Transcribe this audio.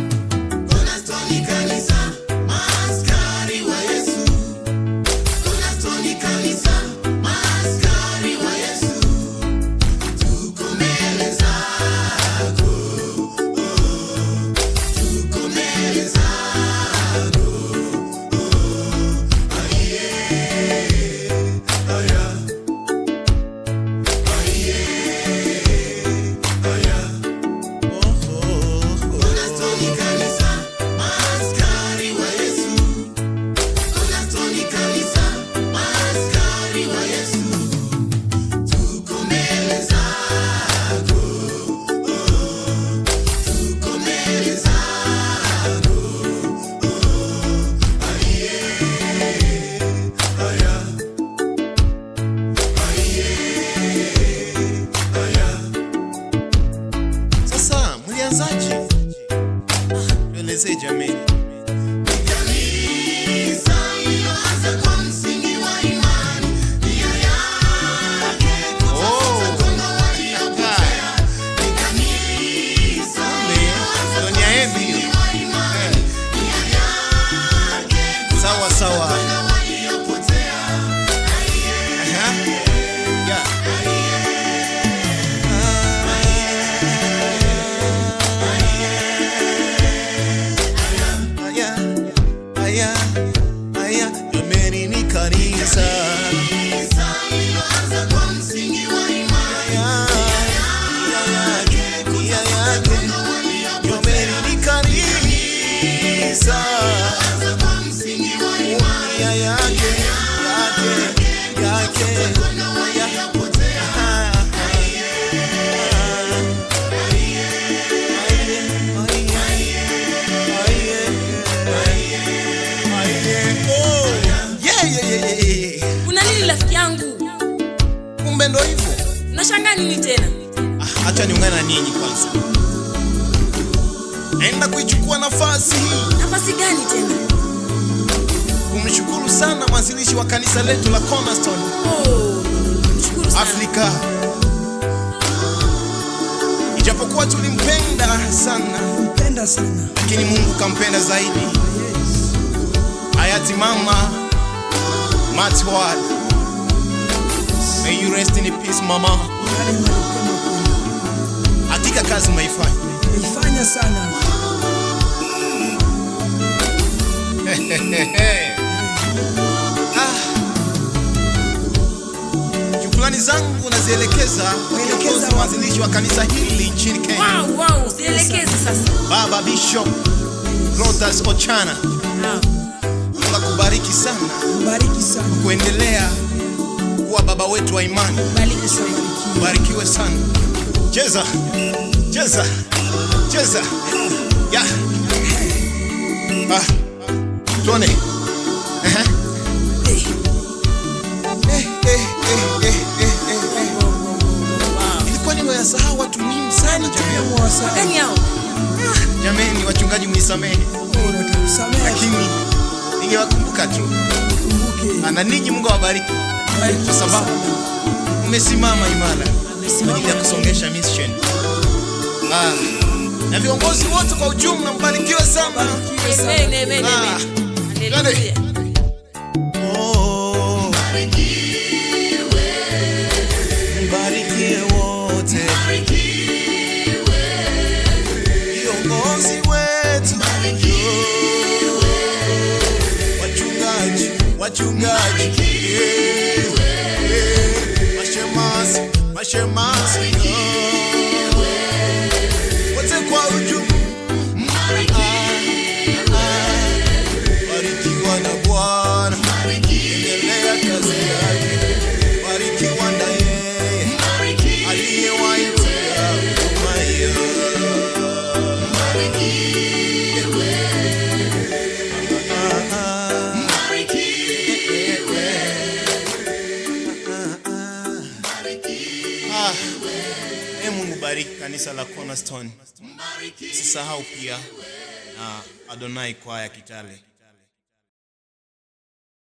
Cornerstone Kanisa, maaskari wa Yesu. Cornerstone Kanisa, maaskari wa Yesu. Tuko mbele zako, oh, tuko mbele zako, oh, aiye, aya, aiye, aya. Cornerstone Kanisa, maaskari wa Yesu. Cornerstone Kanisa, maaskari wa Yesu. Tuko mbele zako, oh, tuko mbele zako, oh, aiye, aya, aiye, aya. Sasa mlianzaje? Tuelezee jameni. Kanisa iliyoanza kwa msingi wa imani, nia yake kutafuta kondoo waliopotea. Ni kanisa iliyoanza kwa Dunia yetu msingi hiyo. wa imani, nia yake Sawa sawa. kondoo waliopotea. Aha. Yeah. Aya, aya, aya, jameni ni kanisa. Kanisa iliyoanza kwa msingi wa imani, Aya, nia yake, kondoo waliopotea. jameni ni kanisa. Iliyoanza kwa msingi wa imani, Nia yake, yake, yake. kondoo waliopotea. Ah, oh. Yeah, yeah, yeah, yeah, yeah. Una nini rafiki yangu? Kumbe ndo hivyo. Unashangaa nini tena? Ah, acha niungane na ninyi kwanza. Naenda kuichukua nafasi hii Nafasi gani tena? Kumshukuru sana mwanzilishi wa kanisa letu la Cornerstone Oh, mshukuru sana. Afrika. Ijapokuwa tulimpenda sana, Mpenda sana. Lakini Mungu kampenda zaidi. Yes. Hayati Mama Matt Ward. May you rest in peace, mama. Ulale mahali pema kweli. Hakika kazi umeifanya. Umeifanya sana. Ah. Shukrani zangu nazielekeza kwa Waelekeza kiongozi wapi? Mwanzilishi wa kanisa hili nchini Kenya, Wow, usielekeze sasa. Baba Bishop Rotas Ochana. Wow. Mungu akubariki sana Mbariki sana. Kuendelea kuwa baba wetu wa imani. Bariki. Yesu abarikiwe. Barikiwe sana. Cheza, cheza, cheza. Ya. Ah. Tuone. Ehe. Eh, Eh, eh, eh, eh, eh, eh, eh. Ilikuwa nimewasahau watu muhimu sana jamani. Mwasa. Gani hao? Jameni wachungaji mnisamehe, Oh, watakusamehe. Lakini ningewakumbuka tu. Kumbuke. Na ninyi Mungu awabariki Barikiwe kwa sababu sana. mmesimama imara kwa ajili ya kusongesha mission. Ah, na viongozi wote kwa ujumla mbarikiwe sana. Barikiwe sana. Amen, amen, Ah. Amen. Hallelujah. Oh, mbarikiwe wote. Viongozi wetu, wachungaji, wachungaji, eh, eh, mashemasi, mashemasi, wote kwa ujumla, barikiwa na Bwana, endelea kazi yake, barikiwa na yeye aliyewaitia huduma hiyo. Ah, ah. Ah, ee Mungu bariki kanisa la Cornerstone. Usisahau pia na Adonai Kwaya Kitale.